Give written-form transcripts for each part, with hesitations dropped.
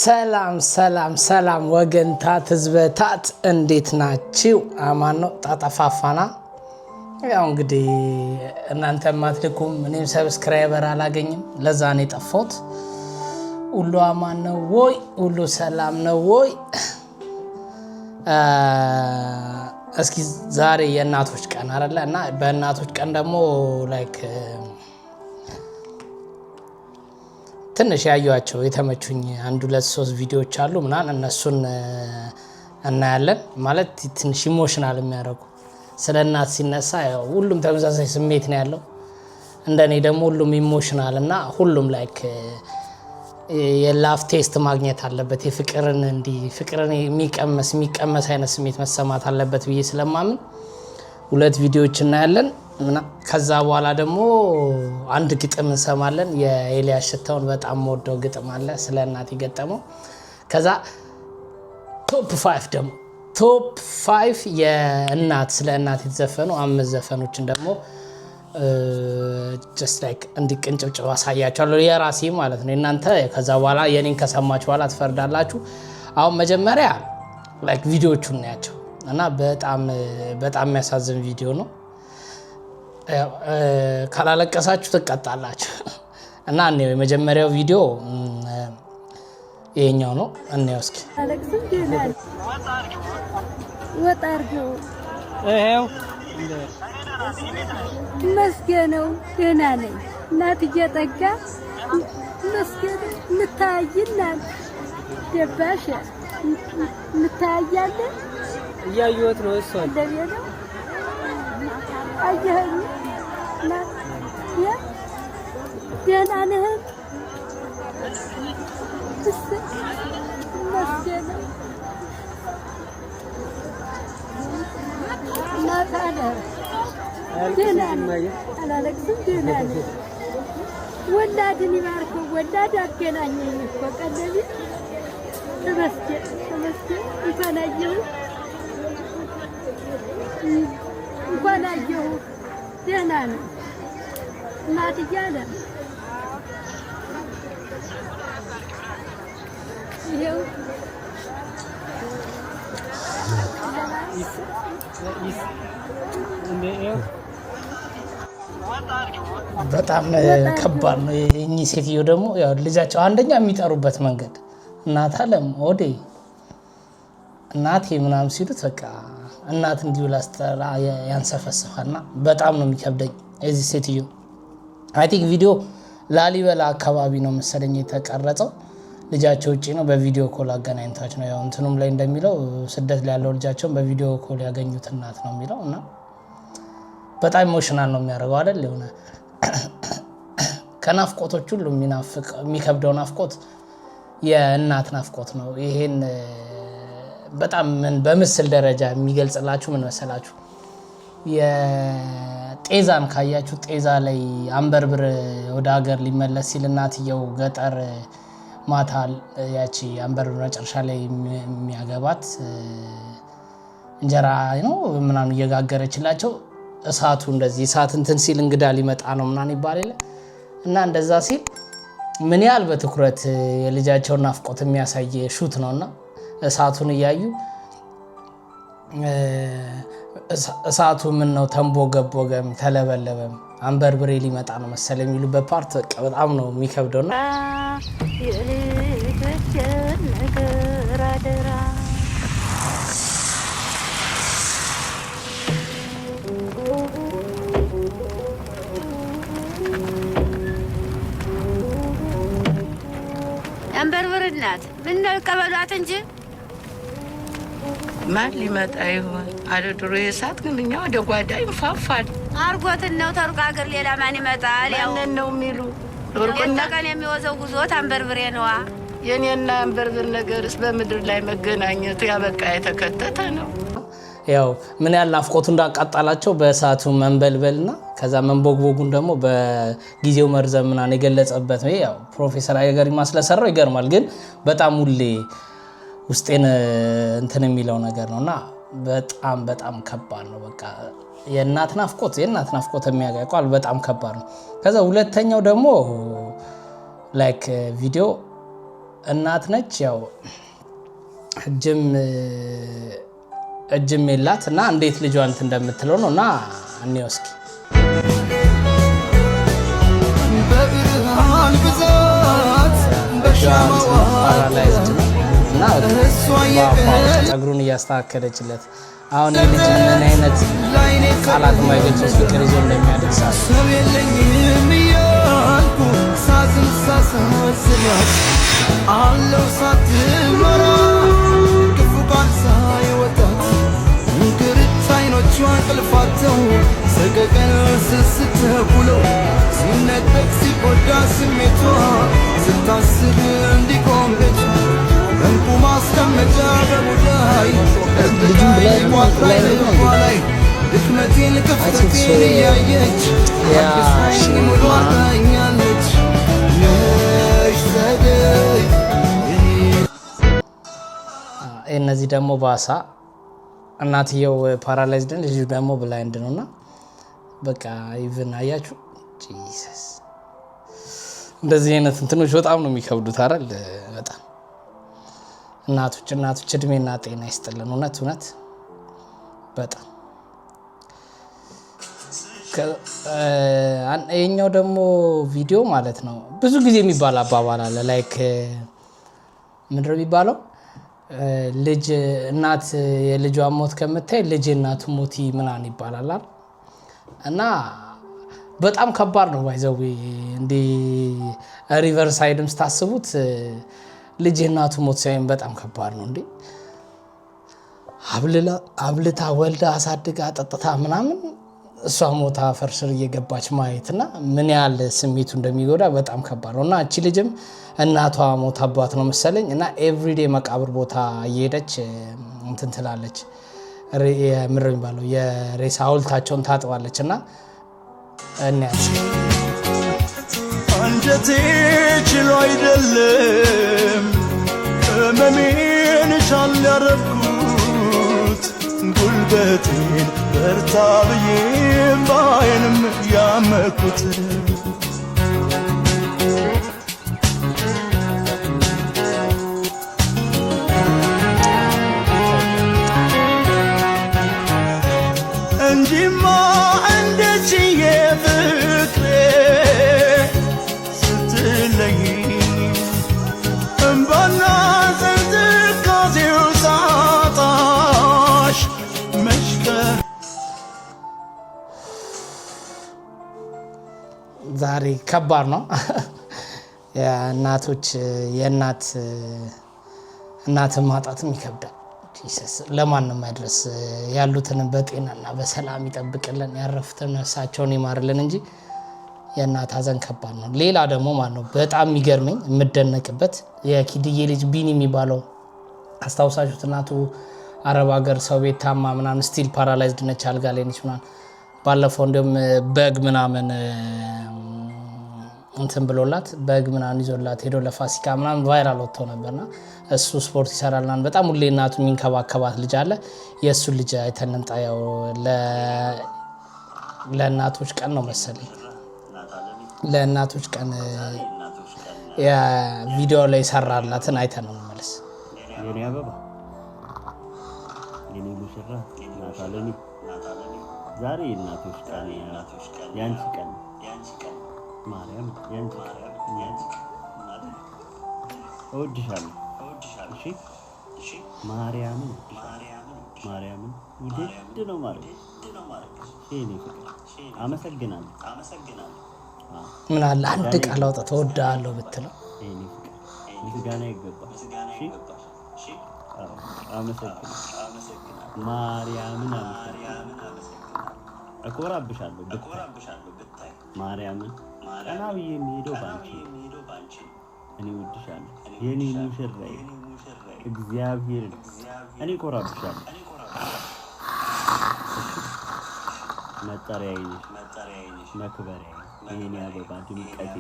ሰላም ሰላም ሰላም ወገንታት ህዝበታት እንዴት ናችሁ? አማን ነው። ጣጠፋፋና ያው እንግዲህ እናንተ ማትልኩም እኔም subscriber አላገኝም። ለዛ ነው የጠፋሁት። ሁሉ አማን ነው ወይ? ሁሉ ሰላም ነው ወይ? እስኪ ዛሬ የእናቶች ቀን አይደለ? እና በእናቶች ቀን ደግሞ like ትንሽ ያዩዋቸው የተመቹኝ አንድ ሁለት ሶስት ቪዲዮዎች አሉ ምናምን እነሱን እናያለን። ማለት ትንሽ emotional የሚያደርጉ፣ ስለ እናት ሲነሳ ያው ሁሉም ተመሳሳይ ስሜት ነው ያለው። እንደኔ ደግሞ ሁሉም emotional እና ሁሉም like የ love taste ማግኘት አለበት፣ የፍቅርን እንዲህ ፍቅርን የሚቀመስ የሚቀመስ አይነት ስሜት መሰማት አለበት ብዬ ስለማምን ሁለት ቪዲዮዎች እናያለን። ከዛ በኋላ ደግሞ አንድ ግጥም እንሰማለን። የኤልያስ ሽታውን በጣም ወደው ግጥም አለ ስለ እናት የገጠመው። ከዛ top five ደግሞ፣ top five የእናት ስለ እናት የተዘፈኑ አምስት ዘፈኖችን ደግሞ just like እንዲቅንጭብጭብ አሳያችኋለሁ። የራሴ ማለት ነው። እናንተ ከዛ በኋላ የኔን ከሰማችሁ በኋላ ትፈርዳላችሁ። አሁን መጀመሪያ like ቪዲዮዎቹ እናያቸው እና በጣም በጣም የሚያሳዝን ቪዲዮ ነው። ካላለቀሳችሁ ትቀጣላችሁ። እና እንየው፣ የመጀመሪያው ቪዲዮ ይሄኛው ነው። እንየው እስኪ። አለቅስም ደህና ነኝ። ወጣ አድርገው። ይኸው። መስገነው ደህና ነኝ። እናትዬ ጠጋ መስገነው እንታያይናል። ገባሽ? እንታያያለን። እያየሁት ነው እሷን። እንደኔ ነው። አየኸኝ? እናት ደህና ነህን? እሰይ መስገነው እናት አለ ደህና ነኝ። አላለቅስም፣ ደህና ነኝ። ወላድን ይባርከው። ወላድ አገናኘኝ እኮ ቀለቤ። ተመስገን ተመስገን። እንኳን አየሁ፣ እንኳን አየሁ። ደህና ነኝ እናትዬ አለ። ይኸው። ይኸው። በጣም ከባድ ነው። እኚህ ሴትዮ ደግሞ ያው ልጃቸው አንደኛ የሚጠሩበት መንገድ እናት አለም ኦዴ እናቴ ምናምን ሲሉት በቃ እናት እንዲሁ ላስጠራ ያንሰፈስፋል። እና በጣም ነው የሚከብደኝ የዚህ ሴትዮ። I think ቪዲዮ ላሊበላ አካባቢ ነው መሰለኝ የተቀረጸው። ልጃቸው ውጭ ነው፣ በ video call አገናኝቷቸው ነው። ያው እንትኑም ላይ እንደሚለው ስደት ላይ ያለው ልጃቸውን በ video call ያገኙት እናት ነው የሚለው። እና በጣም emotional ነው የሚያደርገው አይደል? የሆነ ከናፍቆቶች ሁሉ የሚናፍቅ የሚከብደው ናፍቆት የእናት ናፍቆት ነው። ይሄን በጣም ምን በምስል ደረጃ የሚገልጽላችሁ ምን መሰላችሁ? የጤዛን ካያችሁ ጤዛ ላይ አንበርብር ወደ ሀገር ሊመለስ ሲል እናትየው ገጠር ማታ ያቺ አንበርብር መጨረሻ ላይ የሚያገባት እንጀራ ነው ምናምን እየጋገረችላቸው እሳቱ እንደዚህ እሳት እንትን ሲል እንግዳ ሊመጣ ነው ምናምን ይባል የለ? እና እንደዛ ሲል ምን ያህል በትኩረት የልጃቸውን ናፍቆት የሚያሳይ shoot ነው። እና እሳቱን እያዩ እሳቱ ምን ነው ተንቦገቦገም ተለበለበም አንበርብሬ ሊመጣ ነው መሰለ የሚሉበት part በቃ በጣም ነው የሚከብደውና የልጆችን ነገር አደራ። አንበርብር እናት ምነው ይቀበሏት እንጂ። ማን ሊመጣ ይሆን? አለ ድሮ የእሳት ግን እኛ ወደ ጓዳ ይንፋፋል። አርጎትን ነው ተሩቅ ሀገር ሌላ ማን ይመጣል? ያው ማንን ነው የሚሉ ወርቁና ቀን የሚወዘው ጉዞት አንበርብሬ ነዋ። የኔና አንበርብር ነገርስ በምድር ላይ መገናኘቱ ያበቃ የተከተተ ነው። ያው ምን ያህል ናፍቆቱ እንዳቃጣላቸው በእሳቱ መንበልበልና ከዛ መንቦግቦጉን ደግሞ በጊዜው መርዘም ምናምን የገለጸበት ነው። ያው ፕሮፌሰር ገሪማ ስለሰራው ይገርማል፣ ግን በጣም ሁሌ ውስጤን እንትን የሚለው ነገር ነው እና በጣም በጣም ከባድ ነው። በቃ የእናት ናፍቆት፣ የእናት ናፍቆት የሚያውቀዋል፣ በጣም ከባድ ነው። ከዛ ሁለተኛው ደግሞ like ቪዲዮ እናት ነች፣ ያው እጅም የላት እና እንዴት ልጇን እንትን እንደምትለው ነው። እና እንየው እስኪ። በብርሃን ብዛት በሻማዋ Paralyzed ነው እና እሷ ጸጉሩን እያስተካከለችለት አሁን ይህ ልጅ ምን አይነት ላይኔ ቃላት የማይገልጹት ፍቅር ይዞ እንደሚያድግ ሳስብ ሰብ የለኝም እያልኩ ሳዝን ሳሳዝናት አለው ሳትመራ ክፉ ቃል ሳይወጣት እንክርት አይኖቿ እንቅልፋተው ሰቀቀን ስስት ተኩለው ሲነጠቅ ሲጎዳ ስሜቷ ስታስብ እንዲቆም ቤቷ እንቁ ማስቀመጫ በሙዳይ ልጁም ቋጥራ blind ነው ልቧ ላይ ድክመቴን ክፍተቴን እያየች አግሳኝ ሙሉ አርጋኛለች ነሽ ጸደይ እነዚህ ደግሞ ባሳ እናትየው paralyzed፣ ልጁ ደግሞ blind ነው። እና በቃ even አያችሁ፣ Jesus፣ እንደዚህ አይነት እንትኖች በጣም ነው የሚከብዱት አይደል? በጣም እናቶች እድሜና ጤና ይስጥልን። እውነት እውነት በጣም። ይሄኛው ደግሞ ቪዲዮ ማለት ነው፣ ብዙ ጊዜ የሚባል አባባል አለ፣ like ምንድነው የሚባለው? ልጅ እናት የልጇን ሞት ከምታይ ልጅ የእናቱ ሞት ምናምን ይባላል አይደል? እና በጣም ከባድ ነው። By the way እንዲህ reverse side ም ስታስቡት ልጅ የእናቱ ሞት ሲያይም በጣም ከባድ ነው። እንዴ፣ አብልታ፣ ወልዳ፣ አሳድጋ፣ አጠጥታ ምናምን እሷ ሞታ አፈር ስር እየገባች ማየት እና ምን ያህል ስሜቱ እንደሚጎዳ በጣም ከባድ ነው። እና እቺ ልጅም እናቷ ሞታባት ነው መሰለኝ እና everyday መቃብር ቦታ እየሄደች እንትን ትላለች፣ ምንድን ነው የሚባለው፣ የሬሳ ሐውልታቸውን ታጥባለች። እና እንያት። አንጀቴ ችሎ አይደለም ህመሜን ቻል ያረኩት፣ ጉልበቴን በርታ ብዬ ባይንም ያመኩት። እንጂማ እንደ ችዬ ፍቅሬ ስትለይ እምባና ትካዜው ሳጣሽ መሽከር ዛሬ ከባድ ነው። የእናቶች የእናት እናትን ማጣትም ይከብዳል። Jesus፣ ለማንም አይድረስ። ያሉትን በጤናና በሰላም ይጠብቅልን፣ ያረፉትን ነፍሳቸውን ይማርልን እንጂ የእናት ሀዘን ከባድ ነው። ሌላ ደግሞ ማለት ነው በጣም የሚገርመኝ የምደነቅበት የኪድዬ ልጅ ቢኒ የሚባለው አስታውሳችሁት? እናቱ አረብ ሀገር ሰው ቤት ታማ ምናምን still paralyzed ነች፣ አልጋ ላይ ነች ምናምን። ባለፈው እንዲሁም በግ ምናምን እንትን ብሎላት፣ በግ ምናምን ይዞላት ሄዶ ለፋሲካ ምናምን viral ወጥቶ ነበርና እሱ ስፖርት ይሰራል ምናምን፣ በጣም ሁሌ እናቱ የሚንከባከባት ልጅ አለ። የእሱን ልጅ አይተን እንምጣ። ያው ለእናቶች ቀን ነው መሰለኝ፣ ለእናቶች ቀን የቪዲዮ ላይ ሰራላትን አይተን ነው እንመለስ። የኔ አበባ፣ የኔ ሙሽራ እናት አለሚ፣ ዛሬ የእናቶች ቀን፣ የአንቺ ቀን፣ ማርያም የአንቺ ቀን። እወድሻለሁ። እሺ፣ ማርያምን እወድሻለሁ። ማርያምን ውድድ ነው ማለት የኔ ፍቅር። አመሰግናለሁ። ምን አለ አንድ ቃል አውጣ ተወዳለሁ ብትለው። የኔ ፍቅር ምስጋና ይገባል። እሺ፣ አዎ፣ አመሰግናለሁ። ማርያምን አመሰግናለሁ። እኮራብሻለሁ ብታይ። ማርያምን ቀና ብዬ የሚሄደው ባንቺ ነው። እኔ እወድሻለሁ የኔ ሙሽራዬ፣ እግዚአብሔርን እኔ እኮራብሻለሁ። መጠሪያዬ ነሽ፣ መክበሪያዬ፣ የኔ አበባ ድምቀቴ፣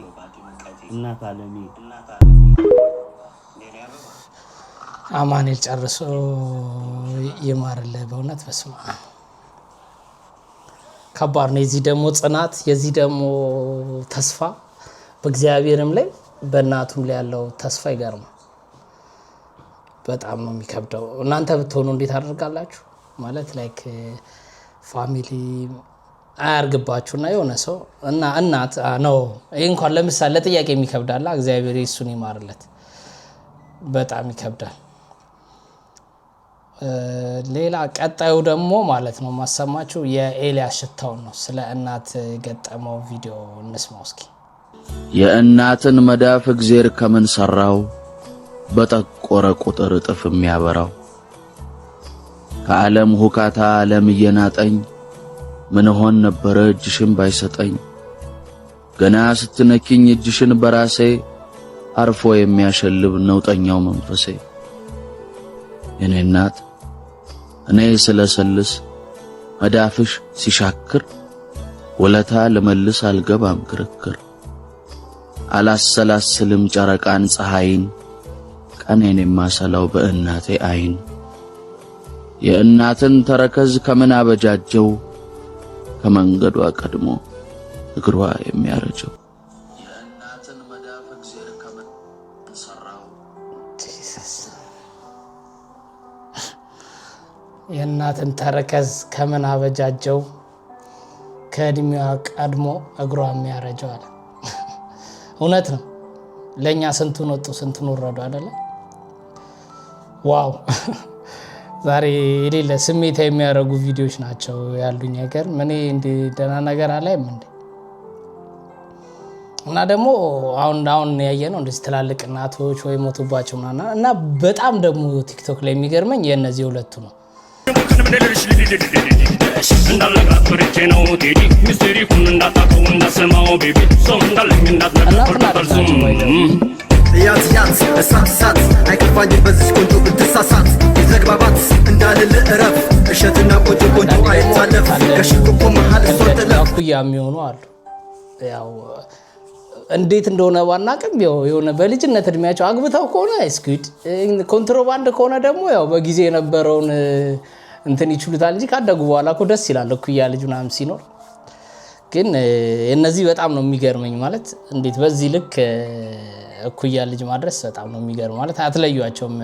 እናት አለሜ። አማኑኤል ጨርሶ ይማርልህ። በእውነት በስመ አብ ከባድ ነው። የዚህ ደግሞ ጽናት፣ የዚህ ደግሞ ተስፋ፣ በእግዚአብሔርም ላይ በእናቱም ላይ ያለው ተስፋ ይገርማል። በጣም ነው የሚከብደው። እናንተ ብትሆኑ እንዴት አደርጋላችሁ? ማለት like family አያርግባችሁና የሆነ ሰው እና እናት ነው። ይህ እንኳን ለምሳሌ ለጥያቄ የሚከብዳላ። እግዚአብሔር እሱን ይማርለት። በጣም ይከብዳል። ሌላ ቀጣዩ ደግሞ ማለት ነው ማሰማችሁ የኤልያስ ሽታውን ነው። ስለ እናት የገጠመው ቪዲዮ እንስማው እስኪ። የእናትን መዳፍ እግዜር ከምን ሰራው? በጠቆረ ቁጥር እጥፍ የሚያበራው። ከዓለም ሁካታ ዓለም እየናጠኝ ምን ሆን ነበረ እጅሽን ባይሰጠኝ። ገና ስትነኪኝ እጅሽን በራሴ አርፎ የሚያሸልብ ነውጠኛው መንፈሴ። የኔ እናት እኔ ስለሰልስ መዳፍሽ ሲሻክር ውለታ ልመልስ አልገባም ክርክር። አላሰላስልም ጨረቃን ፀሐይን ቀኔን የማሰላው በእናቴ አይን። የእናትን ተረከዝ ከምን አበጃጀው ከመንገዷ ቀድሞ እግሯ የሚያረጀው። የእናትን መዳፍ እግዜር ከምን ሰራው? Jesus። የእናትን ተረከዝ ከምን አበጃጀው ከእድሜዋ ቀድሞ እግሯ የሚያረጀው አለ። እውነት ነው። ለእኛ ስንቱን ወጡ ስንቱን ወረዱ አይደለ? Wow፣ ዛሬ የሌለ ስሜታ የሚያደርጉ ቪዲዮዎች ናቸው ያሉኝ። ነገር እኔ እንደ ደህና ነገር አላይም እንዴ? እና ደግሞ አሁን አሁን ያየነው እንደዚህ ትላልቅ እናቶች ወይ ሞቱባቸው ምናምን እና በጣም ደግሞ ቲክቶክ ላይ የሚገርመኝ የእነዚህ ሁለቱ ነው። እንዳለጋት ነው ቴዲ ሚስጥሪኩን እንዳታውቀው እንዳሰማው baby ሰው እንዳለኝ እናትና ልጅ ናቸው by the way። ያት ያት እሳት እሳት አይከፋኝም በዚች ቆንጆ ብትሳሳት ይዘግባባት እንዳልል እረፍ እሸትና ቆንጆ ቆንጆ አንዳንዴ ደግሞ አይታለፍ አለ ከሽርቁ መሃል እሷን ጥለፍ እኩያ የሚሆኑ አሉ። ያው እንዴት እንደሆነ ባናቅም ያው የሆነ በልጅነት እድሜያቸው አግብተው ከሆነ ስኩድ፣ ኮንትሮባንድ ከሆነ ደግሞ ያው በጊዜ የነበረውን እንትን ይችሉታል እንጂ ካደጉ በኋላ እኮ ደስ ይላል እኩያ ልጅ ምናምን ሲኖር። ግን እነዚህ በጣም ነው የሚገርመኝ። ማለት እንዴት በዚህ ልክ እኩያ ልጅ ማድረስ በጣም ነው የሚገርም። ማለት አትለዩቸውም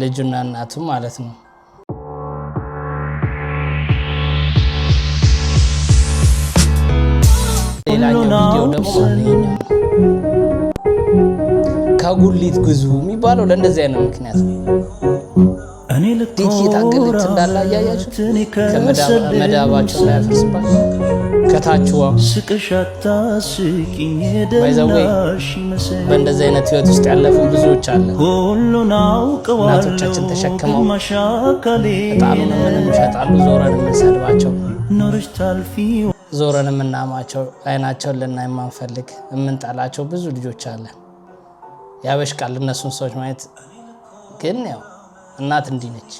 ልጁና እናቱ ማለት ነው። ሌላኛው ቪዲዮ ደግሞ ማለት ነው ይሄኛው ነው። ከጉሊት ግዙ የሚባለው ለእንደዚህ አይነት ምክንያት ነው። እንዴት እየታገለች እንዳለ አያያችሁ። ከመዳባቸው እንዳያፈርስባቸው ከታችዋ by the way በእንደዚህ አይነት ህይወት ውስጥ ያለፉን ብዙዎች አለ። እናቶቻችን ተሸክመው እጣኑን ምንም ይሸጣሉ። ዞረን የምንሰድባቸው፣ ዞረን የምናማቸው፣ አይናቸውን ልናይ የማንፈልግ የምንጠላቸው ብዙ ልጆች አለን። ያበሽቃል እነሱን ሰዎች ማየት። ግን ያው እናት እንዲህ ነች።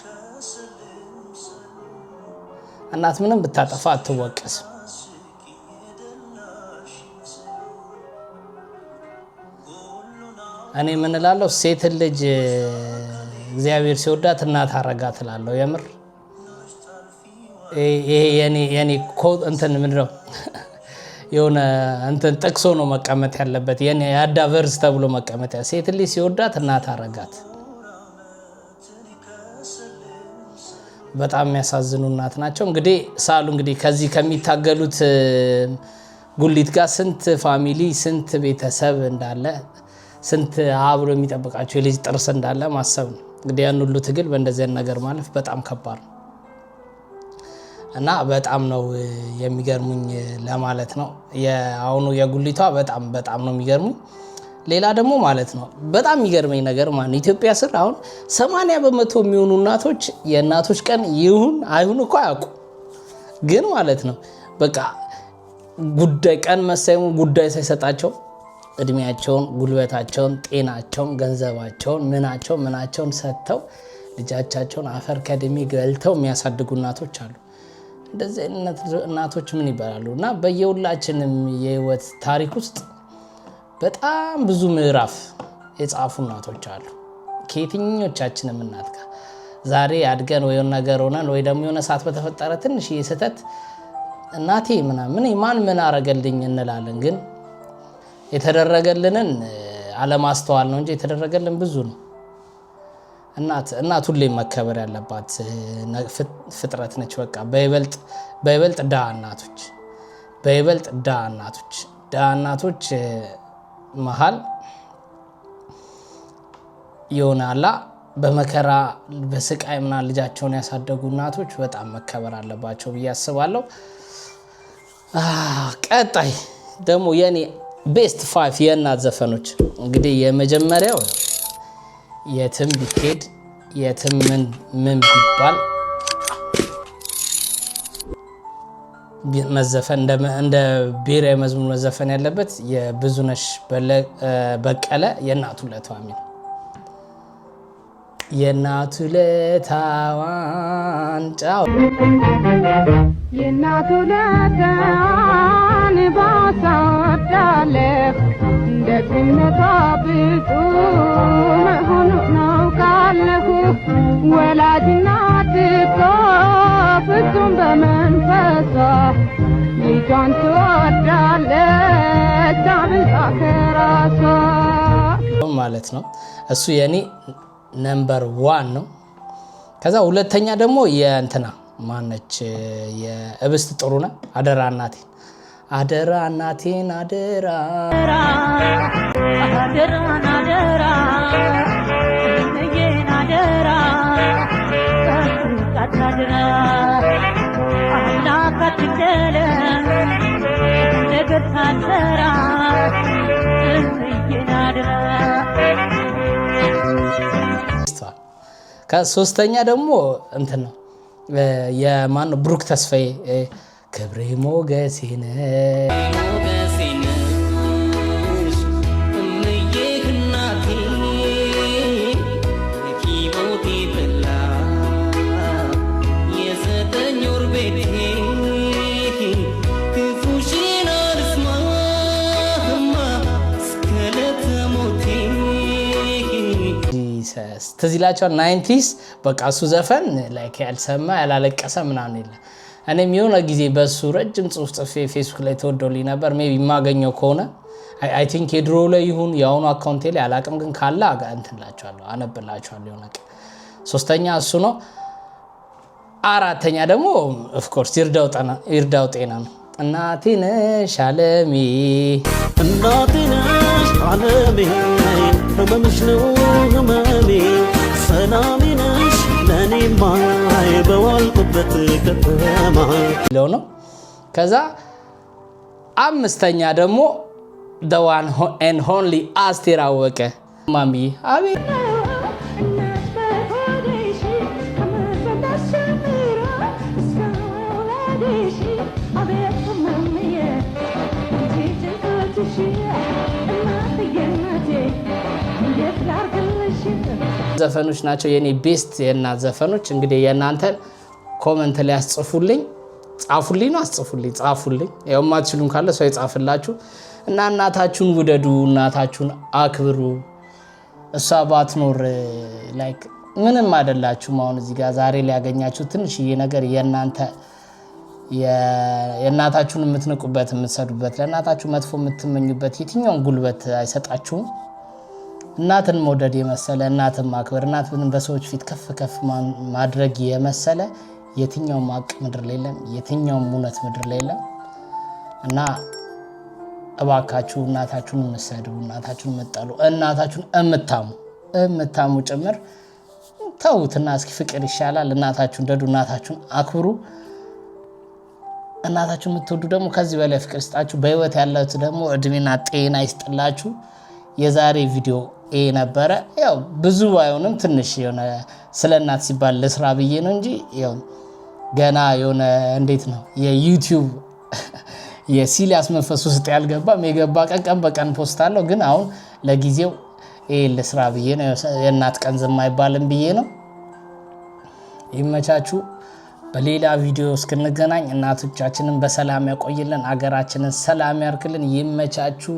እናት ምንም ብታጠፋ አትወቀስም። እኔ ምን እላለሁ፣ ሴትን ልጅ እግዚአብሔር ሲወዳት እናት አረጋት እላለሁ። የምር ይሄ የኔ እንትን ምንድን ነው የሆነ እንትን ጠቅሶ ነው መቀመጥ ያለበት። የኔ የአዳ verse ተብሎ መቀመጥ ሴት ልጅ ሲወዳት እናት አረጋት። በጣም የሚያሳዝኑ እናት ናቸው። እንግዲህ ሳሉ እንግዲህ ከዚህ ከሚታገሉት ጉሊት ጋር ስንት family፣ ስንት ቤተሰብ እንዳለ፣ ስንት አብሮ የሚጠብቃቸው የልጅ ጥርስ እንዳለ ማሰብ ነው። እንግዲህ ያን ሁሉ ትግል በእንደዚህ ነገር ማለፍ በጣም ከባድ ነው እና በጣም ነው የሚገርሙኝ ለማለት ነው። የአሁኑ የጉሊቷ በጣም በጣም ነው የሚገርሙኝ። ሌላ ደግሞ ማለት ነው በጣም የሚገርመኝ ነገር ማለት ነው ኢትዮጵያ ስር አሁን 80% የሚሆኑ እናቶች የእናቶች ቀን ይሁን አይሁን እኮ አያውቁም። ግን ማለት ነው በቃ ጉዳይ ቀን መሳይሙ ጉዳይ ሳይሰጣቸው እድሜያቸውን፣ ጉልበታቸውን፣ ጤናቸውን፣ ገንዘባቸውን፣ ምናቸው ምናቸውን ሰጥተው ልጃቻቸውን አፈር ከድሜ ገልተው የሚያሳድጉ እናቶች አሉ። እንደዚህ አይነት እናቶች ምን ይባላሉ? እና በየሁላችንም የህይወት ታሪክ ውስጥ በጣም ብዙ ምዕራፍ የጻፉ እናቶች አሉ። ከየትኞቻችንም እናት ጋር ዛሬ አድገን ወይ የሆነ ነገር ሆነን ወይ ደግሞ የሆነ ሰዓት በተፈጠረ ትንሽ ስህተት እናቴ ምናምን ማን ምን አረገልኝ እንላለን። ግን የተደረገልንን አለማስተዋል ነው እንጂ የተደረገልን ብዙ ነው። እናት ሁሌም መከበር ያለባት ፍጥረት ነች። በቃ በይበልጥ ድሃ እናቶች፣ በይበልጥ ድሃ እናቶች መሀል ይሆናላ በመከራ በስቃይ ምናምን ልጃቸውን ያሳደጉ እናቶች በጣም መከበር አለባቸው ብዬ አስባለሁ። ቀጣይ ደግሞ የኔ best five የእናት ዘፈኖች፣ እንግዲህ የመጀመሪያው የትም ቢኬድ የትም ምን ምን ቢባል መዘፈን እንደ ብሔራዊ መዝሙር መዘፈን ያለበት የብዙነሽ በቀለ የእናቱ ውለታዋ የሚል፣ የእናቱ ውለታዋን ጫው የእናቱ ውለታዋን ባሳወዳለሁ፣ ደግነቷ ብዙ መሆኑን አውቃለሁ። ወላጅ እናት እኮ ፍጹም በመንፈሷ ልጇን ትወዳለች አብልጣ ከራሷ። ማለት ነው። እሱ የኔ number one ነው። ከዛ ሁለተኛ ደግሞ የእንትና ማነች የእብስት ጥሩነህ አደራ እናቴን፣ አደራ እናቴን አደራ። አደራን አደራ እመዬን አደራ ጠብቃት አደራ፣ አምላክ አትግደለን ነገር ሳትሰራ እመዬን አደራ። ከሶስተኛ ደግሞ እንትን ነው፣ የማን ነው፣ ብሩክ ተስፋዬ ክብሬ ሞገሴ ነህ። ሞገሴ ነሽ እምዬ እናቴ፣ የሕይወቴ ጥላ፣ የ9 ወር ቤቴ፣ ክፉሽን አልስማማ እስከ ዕለተ ሞቴ። Jesus፣ ትዝ ይላቸዋል 90s። በቃ እሱ ዘፈን like ያልሰማ ያላለቀሰ ምናምን የለም። እኔም የሆነ ጊዜ በሱ ረጅም ጽሁፍ ጽፌ ፌስቡክ ላይ ተወዶልኝ ነበር። Maybe የማገኘው ከሆነ፣ I think የድሮ ላይ ይሁን የአሁኑ account ኤ ላይ አላቅም፣ ግን ካለ እንትን እላቸዋለሁ፣ አነብላቸዋለሁ የሆነ ቀን። ሶስተኛ እሱ ነው። አራተኛ ደግሞ of course ይርዳው ጤና ነው። እናቴ ነሽ አለሜ። እናቴ ነሽ ዓለሜ፣ ህመምሽ ነው ህመሜ፣ ሰላሜ ነሽ ለእኔማ በዋልኩበት ከተማ። የሚለው ነው። ከዛ አምስተኛ ደግሞ the one and only አስቴር አወቀ ማሚዬ አቤት። እናት በሆድሽ ከመበላሽ ጀምሮ እስከ መውለድሽ፣ አቤት ማሚዬ አንቺ ጭንቀትሽ፣ እናትዬ እናቴ እንዴት ላርግልሽ? ዘፈኖች ናቸው የኔ best የእናት ዘፈኖች። እንግዲህ የእናንተን comment ላይ አስጽፉልኝ፣ ጻፉልኝ ነው አስጽፉልኝ፣ ጻፉልኝ። ያው የማትችሉም ካለ ሰው ይጻፍላችሁ እና እናታችሁን ውደዱ፣ እናታችሁን አክብሩ። እሷ ባትኖር like ምንም አይደላችሁም። አሁን እዚህ ጋር ዛሬ ሊያገኛችሁ ትንሽዬ ነገር የእናንተ የእናታችሁን የምትንቁበት፣ የምትሰዱበት፣ ለእናታችሁ መጥፎ የምትመኙበት የትኛውን ጉልበት አይሰጣችሁም። እናትን መውደድ የመሰለ፣ እናትን ማክበር፣ እናትን በሰዎች ፊት ከፍ ከፍ ማድረግ የመሰለ የትኛውም ሀቅ ምድር ላይ የለም፣ የትኛውም እውነት ምድር ላይ የለም። እና እባካችሁ እናታችሁን የምትሰድቡ፣ እናታችሁን የምትጠሉ፣ እናታችሁን እምታሙ ጭምር ተዉትና እስኪ ፍቅር ይሻላል። እናታችሁን ውደዱ፣ እናታችሁን አክብሩ። እናታችሁን የምትወዱ ደግሞ ከዚህ በላይ ፍቅር ይስጣችሁ። በህይወት ያላችሁ ደግሞ እድሜና ጤና ይስጥላችሁ። የዛሬ ቪዲዮ ይሄ ነበረ። ያው ብዙ ባይሆንም ትንሽ የሆነ ስለ እናት ሲባል ልስራ ብዬ ነው እንጂ ያው ገና የሆነ እንዴት ነው የ YouTube የሲሊያስ መንፈስ ውስጥ ያልገባም፣ የገባ ቀን ቀን በቀን post አለው። ግን አሁን ለጊዜው ይሄ ልስራ ብዬ ነው። የእናት ቀን ዝም አይባልም ብዬ ነው። ይመቻችሁ። በሌላ ቪዲዮ እስክንገናኝ እናቶቻችንን በሰላም ያቆይልን፣ አገራችንን ሰላም ያርግልን። ይመቻችሁ።